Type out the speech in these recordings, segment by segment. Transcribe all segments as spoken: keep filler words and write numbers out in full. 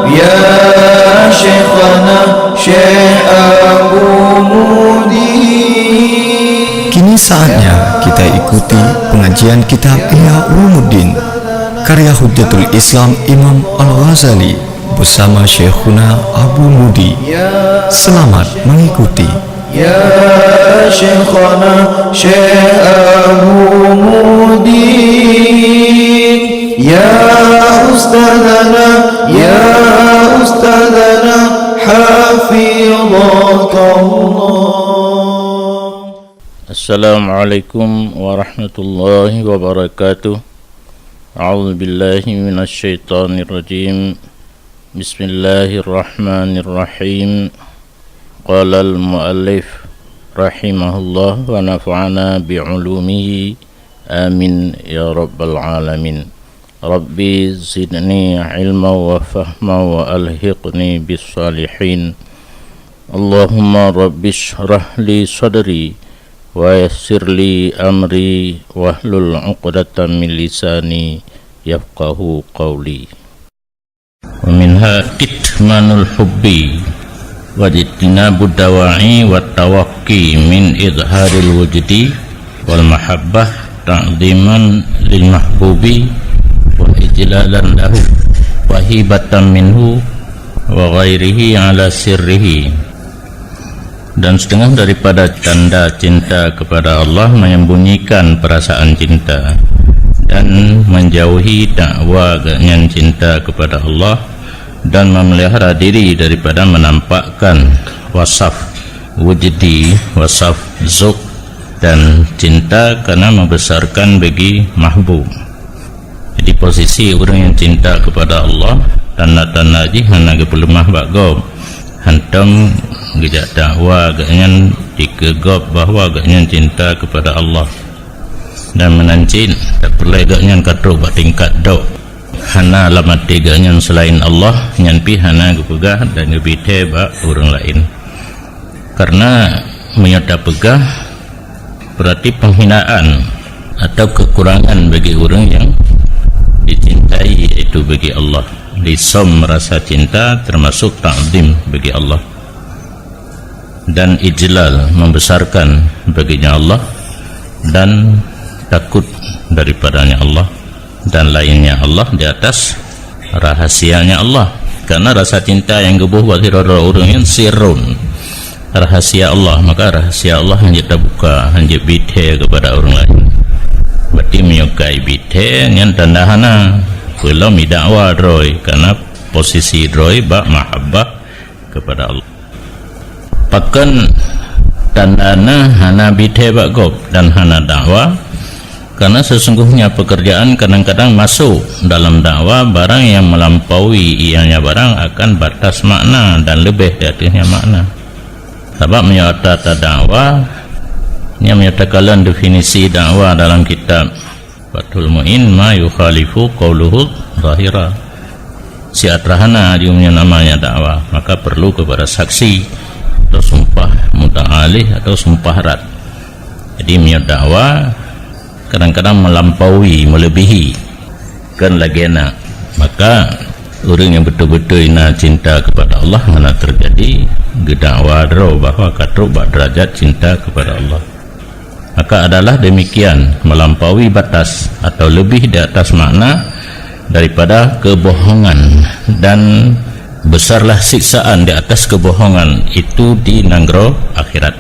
Ya Syekhana Syekh Abu Mudi. Kini saatnya kita ikuti pengajian kitab Ihya Ulumuddin karya Hujjatul Islam Imam Al-Ghazali bersama Syekhuna Abu Mudi. Selamat mengikuti. Ya Syekhana Syekh Abu Mudi, ya Ustadzana, ya Ustadzana, hafidhakallah. Assalamualaikum warahmatullahi wabarakatuh. A'udzubillahi minasyaitonirrajim. Bismillahirrahmanirrahim. Qalal muallif rahimahullah wa nafa'ana bi ulumihi. Amin ya rabbal alamin. Rabbi zidni ilma wa fahma wa alhiqni bis salihin. Allahumma rabbi shrah li sadri wa yassir li amri wahlul uqdatam min lisani yafqahu qawli. Wa minha kitmanul hubbi wa ijtinabud dawa'i wa tawaqqi min izharil wujdi wal mahabbah ta'ziman lil mahbubi wa ijlalan lahu wa hibatan minhu wa ghairihi ala sirrihi. Dan setengah daripada tanda cinta kepada Allah menyembunyikan perasaan cinta dan menjauhi dakwa gobnyan cinta kepada Allah dan memelihara diri daripada menampakkan wasaf wujdi, wasaf zuk dan cinta karena membesarkan bagi mahbub. Jadi, posisi ureuëng nyang cinta kepada Allah, tanda-tanda jih hana geupeuleumah bak gob. Hantom geujak dakwa gobnyan dikeue gob bahwa gobnyan cinta kepada Allah. Dan meunan cit, tapeureulée gobnyan ka trok bak tingkat dok. Hana lam até gobnyan seulaén Allah, nyan pih hana geupeugah dan geubithée bak ureuëng laén. Karena meunyoe tapeugah, berarti penghinaan atau kekurangan bagi ureuëng yang dicintai, yaitu bagi Allah. Disom rasa cinta termasuk takzim bagi Allah. Dan ijlal, membesarkan baginya Allah, dan takut daripadanya Allah dan lainnya Allah di atas rahasianya Allah. Karena rasa cinta nyang geuboh bak sidroe-droe ureuëng nyan sirrun, rahasia Allah, maka rahasia Allah hana jeuet tabuka, hana jeuet bithée kepada ureuëng laén. Berarti meunyoe ka bithée nyan tanda hana, peulom idakwa droe, karena posisi droe bak mahabbah kepada Allah. Pakon tandana hana bithée bak gob dan hana dakwa? Karena sesungguhnya pekerjaan kadang-kadang masuk dalam dakwa barang yang melampaui ianya barang akan batas makna dan lebih di atasnya makna. Sabab meunyoe ata tadakwa, nyan meunyoe takalon definisi dakwa dalam kitab Fathul Mu'in, ma yukhalifu qauluhu zahira. Siat rahana jih meunyoe namanya dakwa, maka perlu kepada saksi atau sumpah muta'alih atau sumpah rad. Jadi, meunyoe dakwa kadang-kadang melampaui, melebihi, kan lagée na. Maka, ureuëng nyang beutôi-beutôi na cinta kepada Allah hana terjadi geudakwa droe bahwa ka trok bak derajat cinta kepada Allah. Maka adalah demikian, melampaui batas atau lebih di atas makna daripada kebohongan, dan besarlah siksaan di atas kebohongan itu di nanggroe akhirat,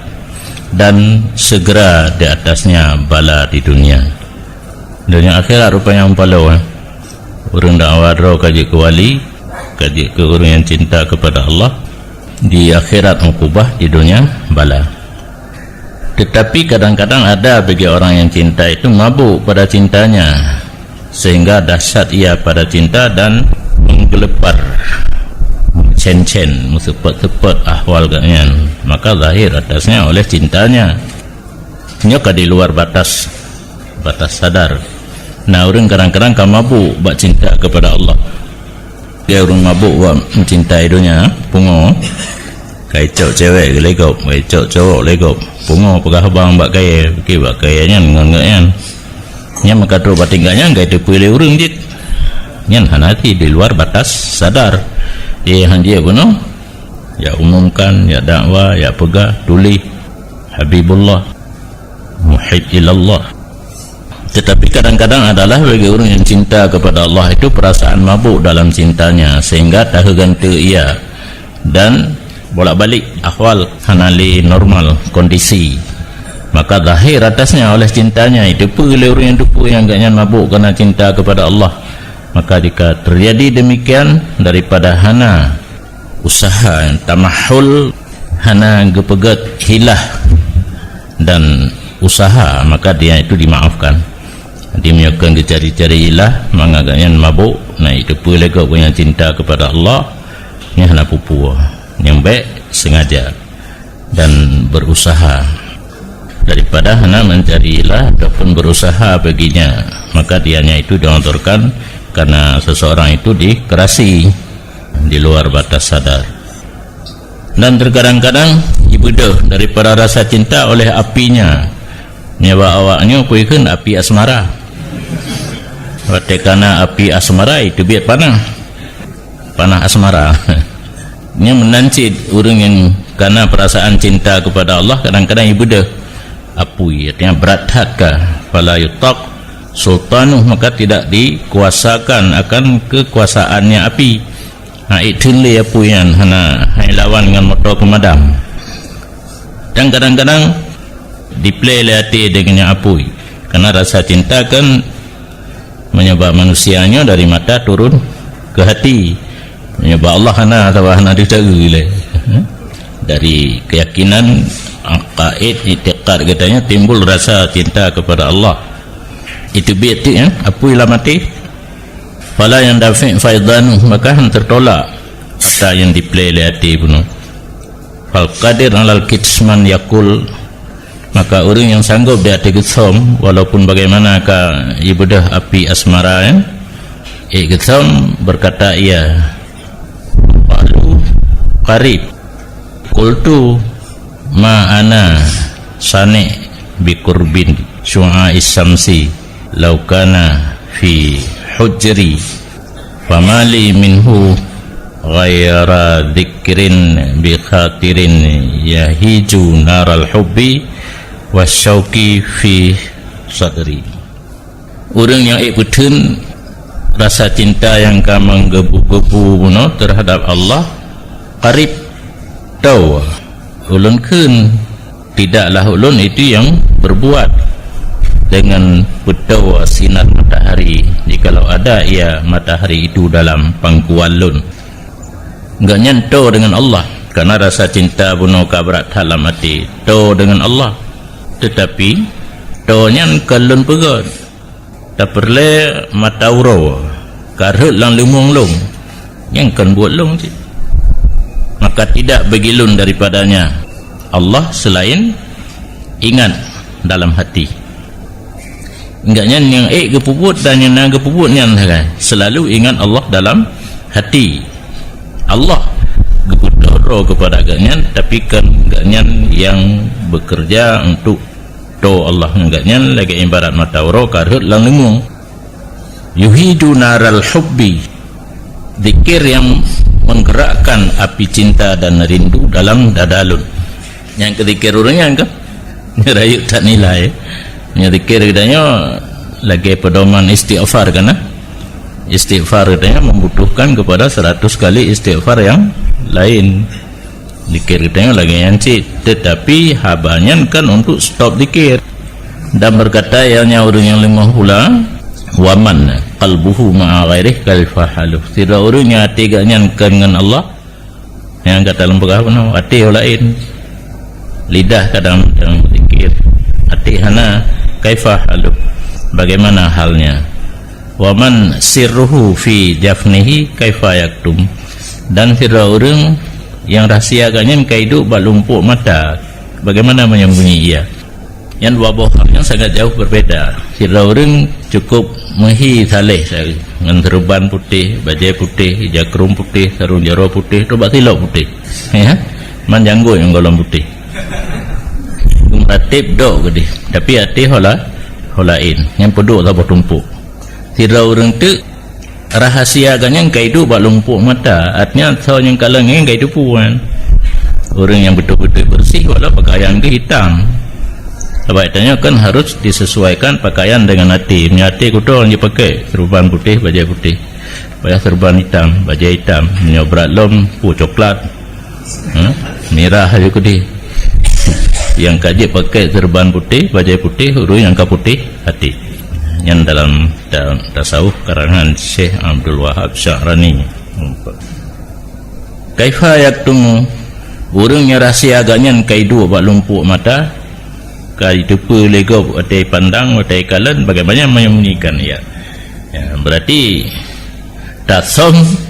dan segera di atasnya bala di dunia. Dunia akhirat rupanya meupalu, eh. Ureuëng dakwa droe ka jeuet keu wali, ka jeuet keu ureuëng nyang cinta kepada Allah, di akhirat ukubah, di dunia bala. Tetapi kadang-kadang ada bagi orang yang cinta itu mabuk pada cintanya, sehingga dahsyat ia pada cinta dan menggelepar, meucen-cen, meuseupat-seupat ahwal gobnyan, maka zahir atasnya oleh cintanya. Nyoe ka di luar batas, batas sadar. Nah, ureuëng kadang-kadang ka mabuk bak cinta kepada Allah. Dia ureuëng mabuk bak mencintai dunia, pungo. Ka icok cewek lé gob, ka icok cowok lé gob. Pungo peugah haba bak kayée, pikée bak kayée nyan ngon gobnyan. Nyan meuka trok bak tingkat nyan ka iteupeue lé ureuëng jeuet. Nyan hana, di luar batas sadar. Ie han jeuet bunoe, jak umumkan, jak dakwa, jak peugah, tuléh, Habibullah, Muhib ilallah. Tetapi kadang-kadang adalah bagi orang yang cinta kepada Allah itu perasaan mabuk dalam cintanya, sehingga taheuganteuk ia dan bolak-balik ahwal hana lé normal kondisi. Maka zahir atasnya oleh cintanya, itu peue lé ureuëng nyang teupeue nyang gobnyan mabuk karena cinta kepada Allah. Maka jika terjadi demikian daripada hana usaha, tamahul, hana geupeugét hilah dan usaha, maka dia itu dimaafkan. Jadi meunyoe kon geucari-cari hilah, mangat gobnyan mabuk, na itu peue lé gobnyan cinta kepada Allah, nyan hana peue-peue, nyang bék sengaja dan berusaha. Daripada hana mencari hilah ataupun berusaha baginya, maka dianya itu dianjurkan karena seseorang itu dikerasi di luar batas sadar. Dan terkadang-kadang ibeudôh daripada rasa cinta oleh apinya. Nyoe bak awak nyoe peue kheun api asmara. Watée kana api asmara, itu biet panah. Panah asmara. Nyoe meunan cit ureuëng nyang kana perasaan cinta kepada Allah kadang-kadang ibeudôh. Apui, artinya berat that ka. Fala yutaq sultanuh, maka tidak dikuasakan akan kekuasaannya api. Ha, ék theun lé apui nyan, hana hai lawan ngon moto peumadam. Dan kadang-kadang diplé lé até deungon apui. Karena rasa cinta kan meunyoe bak manusia nyoe dari mata turun ke hati. Meunyoe bak Allah hana, sabab hana ditahu lé. Dari keyakinan, akaid, iktikad geutanyoe timbul rasa cinta kepada Allah. Itu biet tu, ya, apui lam até. Fala yandafi faidanu, maka han tertolak ata nyang diplé lé até bunoe. Fal qadir alal kitman yakul, maka ureuëng nyang sanggob di até geusom, walaupun bagaimana ka ibeudôh api asmara, ya, ék geusom, berkata ia, qalu qarib. Qultu ma ana sani' bi qurbin syu'a'is syamsi law kana fi hujri, famali minhu ghaira dzikrin bi khatirin yahiju naral hubbi wasyauqi fi sadri. Ureuëng nyang ék peutheun rasa cinta nyang ka meugebu-gebu bunoe terhadap Allah, qarib, toe ulôn kheun, tidaklah ulôn itu yang berbuat dengan peutoe sinar matahari, jikalau ada ia matahari itu dalam pangkuan lôn. Gobnyan toe deungon Allah, karena rasa cinta bunoe ka brat that lam até, toe deungon Allah. Tetapi toe nyan kon lôn peugét. Tapeureulée mata uroe, ka rhot lam leumueng lôn, nyang kon buet lôn cit. Maka tidak bagi lôn daripadanya Allah selain ingat dalam hati. Ingat nyan nyang ék geupeubuet dan nyang na geupeubuet nyan sagai. Selalu ingat Allah dalam hati. Allah geupeutoe droe kepada gobnyan, tapi kon gobnyan nyang bekerja untuk toe Allah ngon gobnyan lagée ibarat mata uroe ka rhot lam leumueng. Yuhiju naral hubbi, zikir yang menggerakkan api cinta dan rindu dalam dada lôn. Nyang keu zikir ureuëng nyan kan? Rayeuk that nilai. Nyang zikir geutanyoe lagée pedoman istighfar kan? Istighfar geutanyoe membutuhkan kepada seratus kali istighfar yang lain. Zikir geutanyoe lagée nyan cit, tetapi haba nyan kan untuk stop zikir. Dan berkata ia nyan ureuëng nyang leumah pula, "Wa man qalbuhu ma'a ghairih kaifa haluh." Sidroe ureuëng nyang até gobnyan kon ngon Allah, nyang gata lôn peugah bunoe, até ho laén. Lidah kadang-kadang zikir, até hana, kaifa haluh, bagaimana halnya? "Wa man sirruhu fi jafnihi kaifa yaktum." Dan sidroe ureuëng nyang rahsia gobnyan ka iduek bak lumpok mata, bagaimana menyembunyi ia? Nyan dua boh hal nyang sangat jauh berbeda. Sidroe ureuëng cukup meuhi saleh sabe, ngon seureuban putéh, bajée putéh, ija krueng putéh, sarong jaroe putéh, tobak silop putéh. Ya? Man janggot nyang gohlom putéh. Meuratéb dok keudeh, tapi até ho la-, ho laén. Nyang peuduek saboh tumpok. Sidroe ureuëng teuk Rahasia geuh nyan ka iduek bak lumpok mata, artinya soe nyang kalon nyan ka iteupeue nyan. Ureuëng nyang beutôi-beutôi beureuséh walau pakaian geuh hitam. Sabab tanyoe kan harus disesuaikan pakaian dengan até. Meunyoe até kuto jipakè seureuban putéh, bajèe putéh. Payah seureuban hitam, bajèe hitam. Meunyoe brat lom, peue coklat. Ha? Mirah aja keudeh. Nyang ka jeuet pakè seureuban putéh, bajèe putéh, ureuëng nyang ka putéh até. Nyan dalam ta-, tasawuf karangan Syekh Abdul Wahab Sya'rani. Kaifa yaktumu, ureuëng nyang rahasia geuh nyan ka iduek bak lumpok mata, ka iteupeue lé gob watèe pandang, watèe kalon, bagaimana menyembunyikan ia. Ya, berarti tasawuf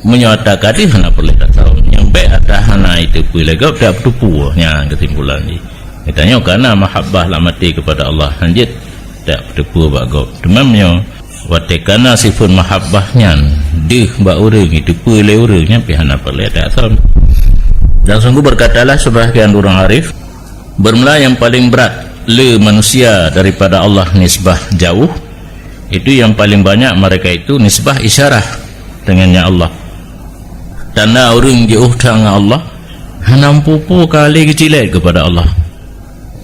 Meunyoe ata ka deuh hana peureulèe tasawuf. Nyang bèk ata hana iteupeue lé gob, tak teupeue. Nyan keusimpulan jih. Geutanyoe kana mahabbah lam até keupada Allah, hanjeuet tak teupeue bak gob. Teuma meunyoe watèe kana sifeuet mahabbah nyan deuh bak ureuëng, iteupeue lé ureuëng, nyan pih hana peureulèe tasawuf. Dan sungguh berkatalah sebahagian ureuëng arif, bermula yang paling berat le manusia daripada Allah nisbah jauh, itu yang paling banyak mereka itu nisbah isyarah dengan ya Allah. Tanda ureuëng jiôh that ngon Allah, hana meupeue-peue ka lé geucilét keupada Allah.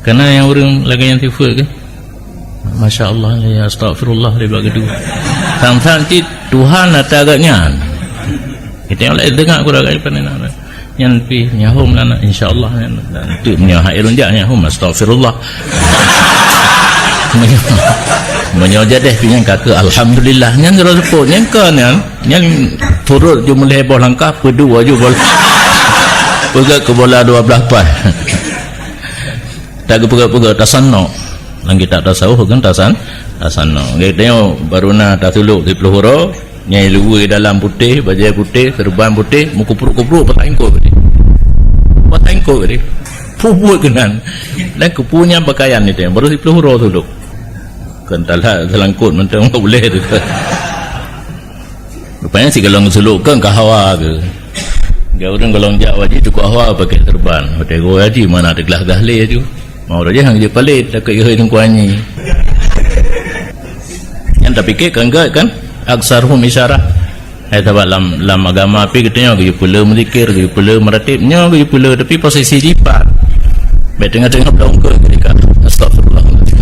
Kana nyang ureuëng lagèe nyan sifeuet keuh? Masya Allah, ya astaghfirullah, lé bak geudu. Sang-sang cit Tuhan ata geuh nyan. Kita nyang laén deungö kurang gaya pandai na. Nyan pih nyahom lana, insya Allah nyan. Dan tu meunyoe hai lôn jak nyahom, astaghfirullah. Meunyoe, meunyoe jadeh pih nyan ka keuh alhamdulillah. Nyan jroh seupôt, nyan ka nyan. Nyan turot ju meulhèe boh langkah, peuduek ju boh. Peugöt keu bola dua blah paih. Tak geupeugöt-peugöt, tasanok. Lam kitab tasawuf kan tasan-, tasanok. Geutanyoe baru na tasulok siplôh uroe, Nyang luweue dalam putéh, bajèe putéh, seureuban putéh, meukuprok-kuprok pasai eungkôt tadi. Pasai eungkôt tadi. Peubuet keunan. Dan keupeue nyang pakaian itu, baru siplôh uroe sulok. Kan talat seulangkot mantong ulèe tu. Rupanya sigohlom sulok kan ka hawa ke. Gaya ureuëng gohlom jak haji cukup hawa pakai seureuban. Watèe geuhaji mana teugleh-gleh lé tu. Mau raja hang jeuet palét, takot jeuet teungku anyi. Nyan tapike kan gèt kan? Aksarhum isyarah. Hai sabab lam, lam agama pih geutanyoe geuyue peule meuzikir, geuyue peule meuratib, nyoe geuyue peule tapi posisi jipat. Bèk teungoh-teungoh belom ke keudika. Astagfirullahaladzim.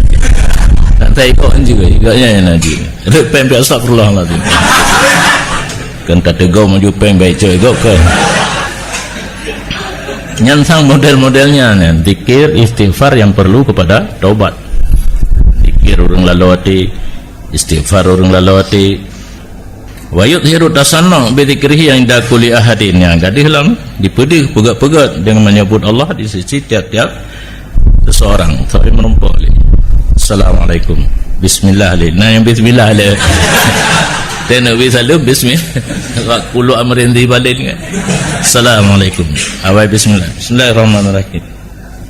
Tak tahu kok anjing, gak nyan anjing. Rek pèng pih astagfirullahaladzim. Kan kata gom maju pèng baik cek gok kan. Nyan sang model-modelnya nyan, zikir, istighfar yang perlu kepada taubat. Zikir ureuëng laloe até, istighfar ureuëng laloe até. Wa yudhiru tasannu bi dzikrihi inda kulli ahadin. Nyan gadih lam dipeudeuh peugöt-peugöt dengan menyebut Allah di sisi tiap-tiap seseorang. Sampai merumpok lé. Assalamualaikum. Bismillah lé. Nah, yang bismillah lé. Tena bi salam bismillah. Wa kullu amrin dzi balin kan. Assalamualaikum. Awai bismillah. Bismillahirrahmanirrahim.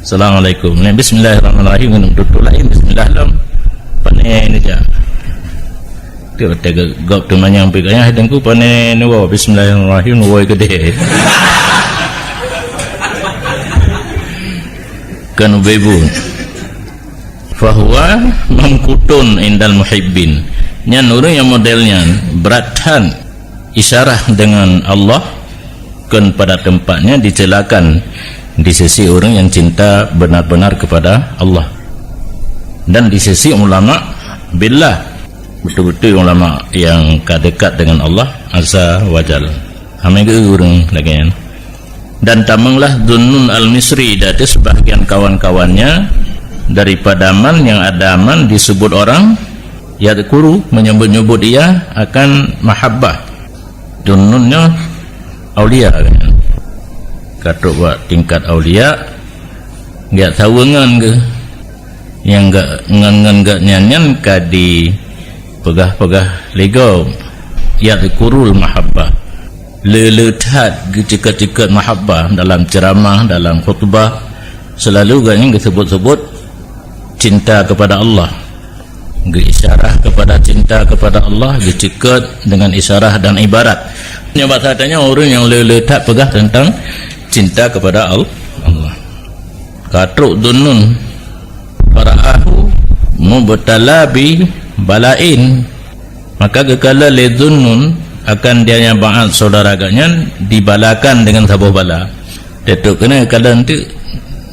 Assalamualaikum. Ni bismillahirrahmanirrahim. Kena betul lain bismillah lom. Pane ni ja. Tu kata gop tu manyang pi kaya dengku pane ni wa bismillahirrahmanirrahim wa gede. Kan bebu. Fahuwa mamkutun indal muhibbin. Nyan ureuëng nyang model nyan brat that isyarah dengan Allah, kon pada tempatnya dicelakan di sisi ureuëng nyang cinta benar-benar kepada Allah dan di sisi ulama billah, betul-betul ulama nyang ka dekat dengan Allah Azza wa Jalla. Amai geu ureuëng lagèe nyan. Dan tamonglah Zunnun Al-Misri dan sebahagian kawan-kawannya daripada man yang ada man disebut orang yadzkuru, menyebut-nyebut ia akan mahabbah. Zunnun nyoe aulia kan. Ka trok bak tingkat aulia, gak saweungan ke. Nyang gak ngon-ngon gak nyan nyan ka dipeugah-peugah lé gob. Yadzkurul mahabbah. Le-le that geuceukat-ceukat mahabbah dalam ceramah, dalam khutbah. Selalu gak nyan geusebut-sebut cinta kepada Allah. Geuisyarah kepada cinta kepada Allah, geuceukat dengan isyarah dan ibarat. Nyoe bahasa tanyoe ureuëng nyang le-le that peugah tentang cinta kepada Al-, Allah. Ka trok Zunnun, fara'ahu mubtala bi bala'in. Maka geukala lé Zunnun akan dia nyang bangat saudara geuhnyan dibalakan dengan saboh bala. Teutap keunan geukala enteuk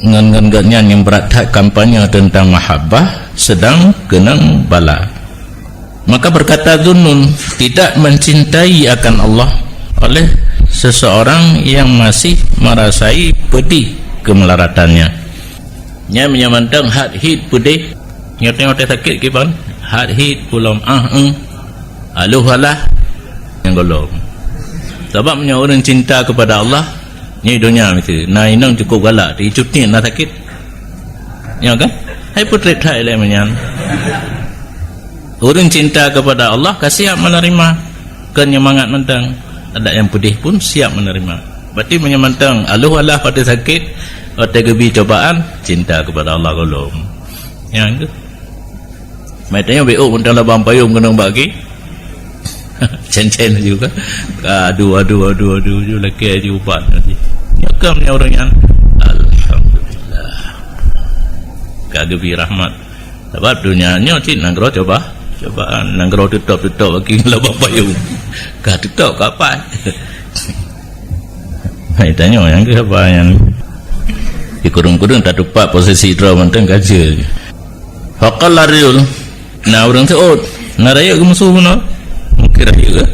ngon, ngon geuhnyan nyang brat that kampanye teuntang mahabbah sedang keunong bala. Maka berkata Zunnun, tidak mencintai akan Allah oleh seseorang yang masih merasai pedih kemelaratannya. Nyan meunyoe mantong hat hit peudeh, nyoe teuh watée sakét kiban, hat hit pulom ah, eh, aluh alah nyang golom. Sabab meunyoe ureuëng cinta kepada Allah, nyoe donya miseue, na inong cukup galak, tapi cuti na sakét. Ya kan? Hai putri thai lé menyan. Ureuëng cinta kepada Allah ka siap menerima, kon nyang mangat mantong. Adak nyang pedih pun siap menerima. Berarti meunyoe mantong aluh alah watée sakét, watée geubi cobaan, cinta kepada Allah golom. Nyang tu. Mai tanyoe B O mantong labang payong keunong bagi. Cen-cen juga. Aduh, aduh, aduh, aduh, aduh, lakée aja ubat nanti. Nyakam ni orang yang, alhamdulillah. Ka geubi rahmat. Sabab donya nyoe cit nanggroe coba, cobaan, nanggroe teutap-teutap bagi labang payong. Ka teutap ka apai. Hai tanyoe nyang keu haba nyan. Di kurung-kurung tatupat posisi droe mantong kaje. Faqala rajul, na ureuëng seuôt, na rayeuk geumusoh bunoe. Mungkin rayeuk.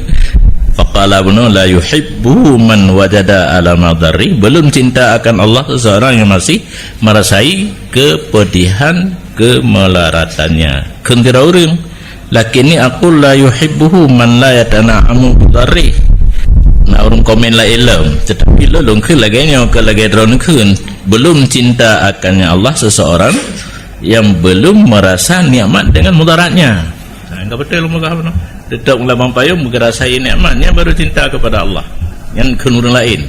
Faqala bunoe, la yuhibbu man wajada alama dharri, belum cinta akan Allah seseorang yang masih merasai kepedihan kemelaratannya. Kheun sidroe ureuëng, lakinni aqul la yuhibbuhu man la yatana'amu bidharri. Na ureuëng komen laén lom, tetapi lôn, lôn kheun lagée nyoe, kon lagée droeneuh kheun, belum cinta akannya Allah seseorang yang belum merasa nikmat dengan mudaratnya. Nah, enggak betul lôn peugah bunoe. Teutap labang payong meugeurasai nikmat, nyan baru cinta kepada Allah. Nyan kheun ureuëng laén.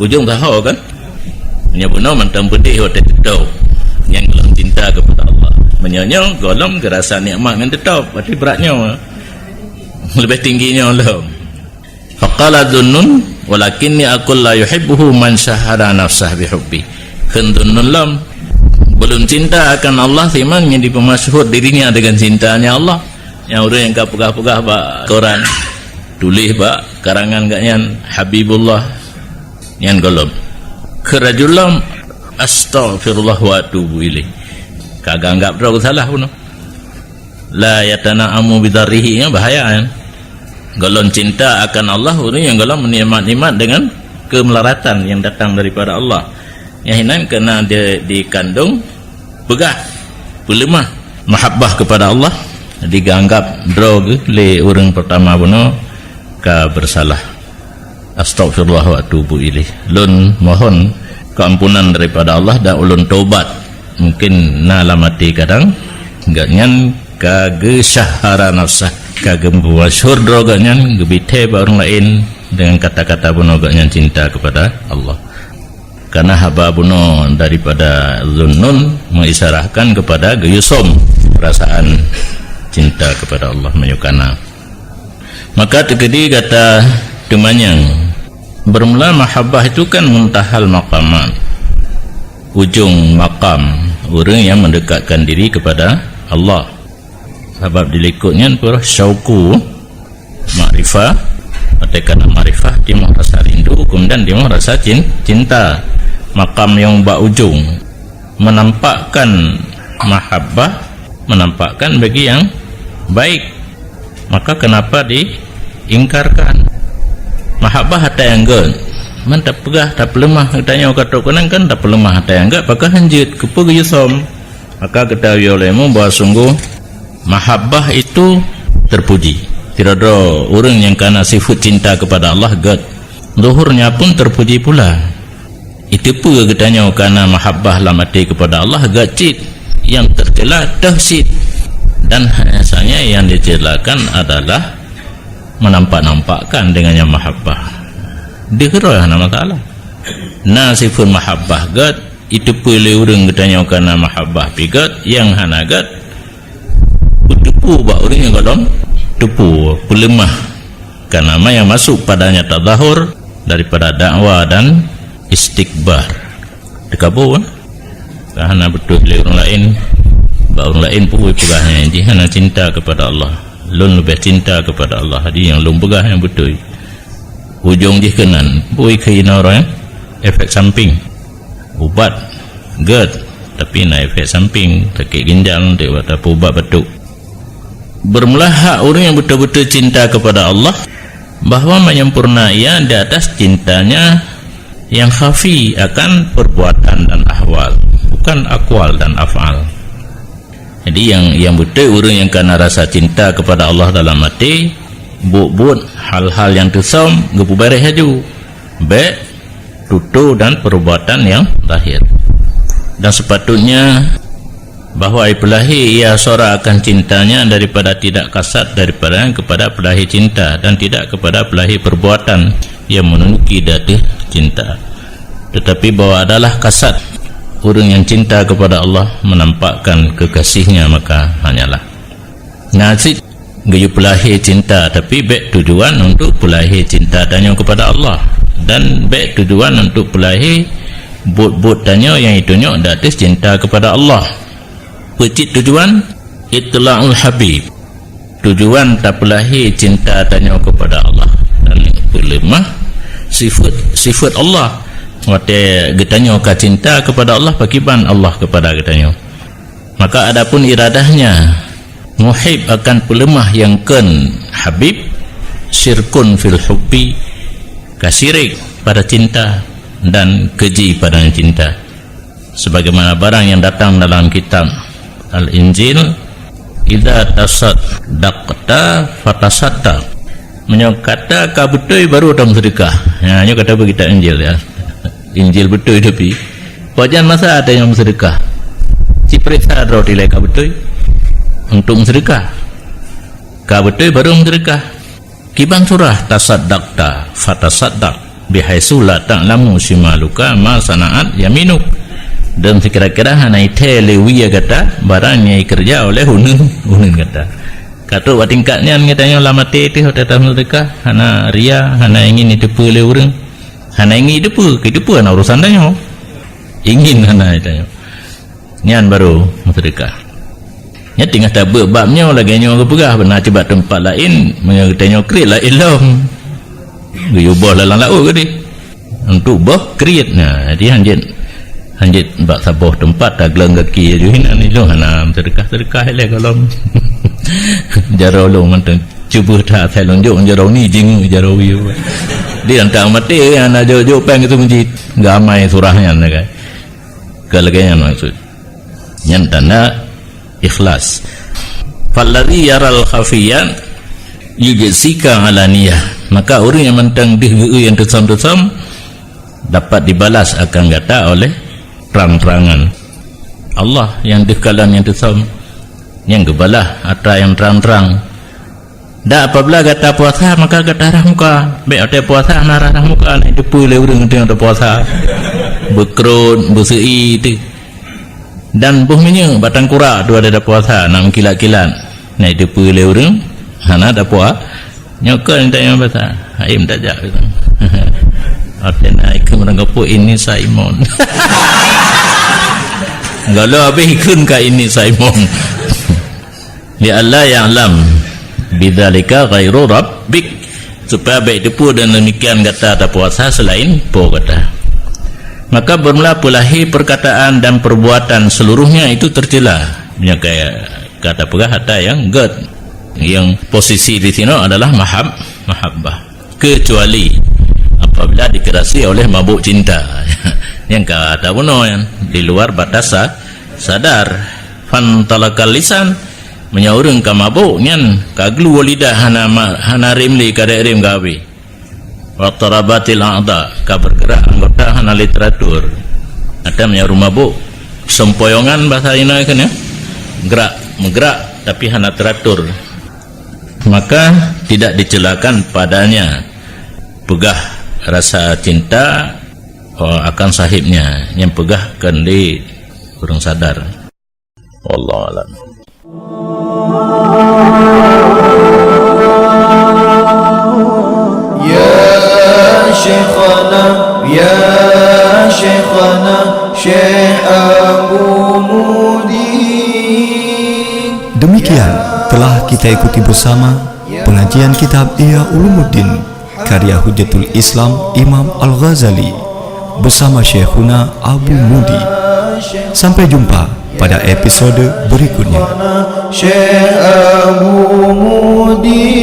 Ujong saho kan? Meunyoe bunoe mantong peudeh watée teutap. Nyan golom cinta kepada Allah. Meunyoe nyoe golom geurasa nikmat ngon teutap, berarti brat nyoe. Leubeh tinggi nyoe lom. Faqala Zunnun, walakinni aqul la yuhibbuhu man syahhara nafsah bihubbi. Kheun Zunnun lom, belum cinta akan Allah siman nyang dipeumasyhur dirinya dengan cintanya Allah. Nyang ureuëng nyang ka peugah-peugah bak koran, tuléh bak karangan geuhnyan Habibullah, nyan golom. Kheun rajul lom, astaghfirullah wa atubu ilaih. Ka geuanggap droe salah bunoe. La yatana'amu bidharrihi, nyan bahaya nyan. Golom cinta akan Allah, ureuëng nyang golom meunikmat-nikmat dengan kemelaratan yang datang daripada Allah. Nyang hinan keunan di, dikandung peugah, peuleumah mahabbah kepada Allah, dianggap droe geuh lé ureuëng pertama bunoe ka bersalah. Astaghfirullah wa atubu ilaih. Lôn mohon keampunan daripada Allah dan ulôn tobat. Mungkin na lam até kadang geuhnyan ka geusyahara nafsah, ka geupeumasyhur droe geuhnyan, geubithée bak ureuëng laén dengan kata-kata bunoe geuhnyan cinta kepada Allah. Karena haba bunoe daripada Zunnun mengisyaratkan kepada geuyue som perasaan cinta kepada Allah meunyoe kana. Maka teukeudi gata teumanyong, bermula mahabbah itu kan muntahal maqamat, ujong makam ureuëng yang mendekatkan diri kepada Allah. Sabab di likot nyan peue syauku makrifah, watée kana makrifah timoh rasa rindu, kemudian timoh rasa cin-, cinta. Makam nyang bak ujong menampakkan mahabbah, menampakkan bagi yang baik. Maka kenapa diingkarkan? Mahabbah ata nyang gét. Man tapeugah, tapeuleumah, tanyoe ka trok keunan kan tapeuleumah ata nyang gét, pakon hanjeuet, keupeue geuyue som? Maka geutahuyue lé mu bahwa sungguh mahabbah itu terpuji. Sidroe-droe ureuëng nyang kana sifeuet cinta kepada Allah gét, zuhurnya pun terpuji pula. Iteupeue geutanyoe kana mahabbah lam até kepada Allah gét cit, nyang teucela toh cit. Dan hanya saja yang dicelakan adalah menampak-nampakkan dengan nyang mahabbah. Deuh droe hana masalah. Na sifeuet mahabbah gét, iteupeue lé ureuëng geutanyoe kana mahabbah pih gét, nyang hana gét, peuteupeue bak ureuëng nyang gohlom teupeue, peuleumah. Karena ma nyang masuk padanya tazahur daripada dakwa dan istikbar. Teukabô, kan? Ka hana beutôi lé ureuëng laén, bak ureuëng laén peue peugah nyan, jih hana cinta kepada Allah. Lôn leubeh cinta keupada Allah, jadi nyang lôn peugah nyang beutôi. Ujong jih keunan, bui keu inoe roh, efek samping. Ubat gèt, tapi na efek samping, sakét ginjal, nanti watèe ubat batuk. Bermula hak ureueng nyang beutôi-beutôi cinta keupada Allah, bahwa menyempurna ia di atas cintanya yang khafi akan perbuatan dan ahwal, bukan aqwal dan af'al. Jadi, nyang, nyang beutôi ureueng nyang ka na rasa cinta keupada Allah dalam até, buet-buet hal-hal nyang teusöm geupeubareh laju, bèk tutoe dan perbuatan nyang zahir. Dan sepatutnya bahwa peulahé ia suara akan cintanya daripada tidak kasat daripada kepada peulahé cinta dan tidak kepada peulahé perbuatan yang menunjuki di ateueh cinta. Tetapi bahwa adalah kasat ureueng nyang cinta keupada Allah menampakkan keukasihnya, maka hanyalah. Na cit geuyue peulahé cinta, tapi bèk tujuan untuk peulahé cinta tanyoe keupada Allah, dan bèk tujuan untuk peulahé buet-buet tanyoe nyang jitunyok di ateueh cinta keupada Allah. Peue cit tujuan? Itla'ul habib. Tujuan tapeulahé cinta tanyoe keupada Allah dan peuleumah sifeuet-sifeuet Allah. Watèe geutanyoe ka cinta keupada Allah, pakriban Allah keupada geutanyoe. Maka adapun iradahnya, muhib akan peuleumah nyang kheun habib, syirkun fil hubbi, ka syirik pada cinta dan keuji pada cinta. Sebagaimana barang yang datang dalam kitab Al-Injil, "Idza tasaddaqta fatasaddaq." Meunyoe gata ka beutôi baru tameuseudeukah. Ya, nyoe gata bagi kitab Injil, ya. Injil beutôi tapi. Pajan masa ada nyang meuseudeukah. Ci peuriksa droe dilèe ka beutôi untuk meuseudeukah. Ka beutôi baru meuseudeukah. Kiban surah, "Tasaddaqta fatasaddaq bihaitsu la ta'lamu shimaluka ma sana'at yaminuk." Dan sekira-kira hana ithèe lé wie gata barang nyang ikeureuja oleh uneuen, uneuen gata. Ka trok bak tingkat nyan geutanyoe lam até teuh watèe tameuseudeukah, hana ria, hana ingin jiteupeue lé ureueng. Hana ingin jiteupeue, jiteupeue hana urusan tanyoe. Ingin hana tanyoe. Nyan baru meuseudeukah. Nyan teungoh tabeuet bab nyoe lagèe nyoe geupeugah, beuna cit bak teumpat laén, meunyoe geutanyoe kriet laén lom. Geuyue boh lam laôt keudéh. Untuk boh kriet, nah, jadi hanjeuet, hanjeuet bak saboh teumpat tagleueng gaki laju hinan ilôn hana meuseudeukah-seudeukah ilèe gohlom. Jaroe lôn mantong cuboh that asai lôn jok jaroe ni jingeuk jaroe wie. Di antara maté hana jok-jok péng itu meuji. Geuamai surah nyan kan. Ka lagèe nyan maksud. Nyan tanda ikhlas. "Falladzi yaral khafiyya yujzika alaniyah." Maka ureueng nyang mantong deuh geu nyang teusöm-teusöm dapat dibalas akan gata oleh trang-trangan. Allah nyang deuh kalon nyang teusöm, nyang geubalah atra nyang trang-trang. Dan apabila gata puasa, maka gata rhah muka. Bèk watèe puasa hana rhah muka, na jiteupeue lé ureueng teuh nyang puasa. Beukrot, beuseu-i teuh. Dan boh minyeuk bak tangkurak tu ada puasa, na meukilat-kilat. Na jiteupeue lé ureueng, hana tapuasa. Nyoe kon tanyong puasa. Hai, tajak. Watèe na ikheun ureueng kampung, "Ini Simon." Kalau habéh ikheun ka, "Ini Simon." "Li alla ya'lam bidzalika ghairu rabbik," supaya bèk teupeu dan demikian gata tapuasa selain Po gata. Maka bermula peulahé perkataan dan perbuatan seluruhnya itu tercela. Meunyoe ka, ka tapeugah atra nyang gèt, nyang posisi di sinoe adalah mahab-, mahabbah. Kecuali apabila dikeurasi oleh mabuk cinta. Nyang ka tabunoe nyan di luar batas sa-, sadar. Fantalaqal lisan, meunyoe ureueng ka mabôk nyan ka glue lidah hana ma-, hana rem lé, ka dèk rem ka habéh. Wa tarabatil a'dha, ka bergerak anggota hana lé teratur. Atau meunyoe ureueng mabôk, sempoyongan bahasa inoe kan ya, gerak, meugerak tapi hana teratur. Maka tidak dicelakan padanya peugah rasa cinta, oh, akan sahibnya, nyang peugah keu lé ureueng sadar. Wallahu a'lam. Ya Syekhana, ya Syekhana, Syekh Abu Mudi. Demikian Telah kita ikuti bersama pengajian kitab Ihya Ulumuddin karya Hujjatul Islam Imam Al-Ghazali bersama Syekhuna Abu Mudi. Sampai jumpa pada episode berikutnya. Syekh Abu Mudi,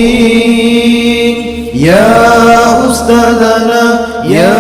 ya Ustazana, ya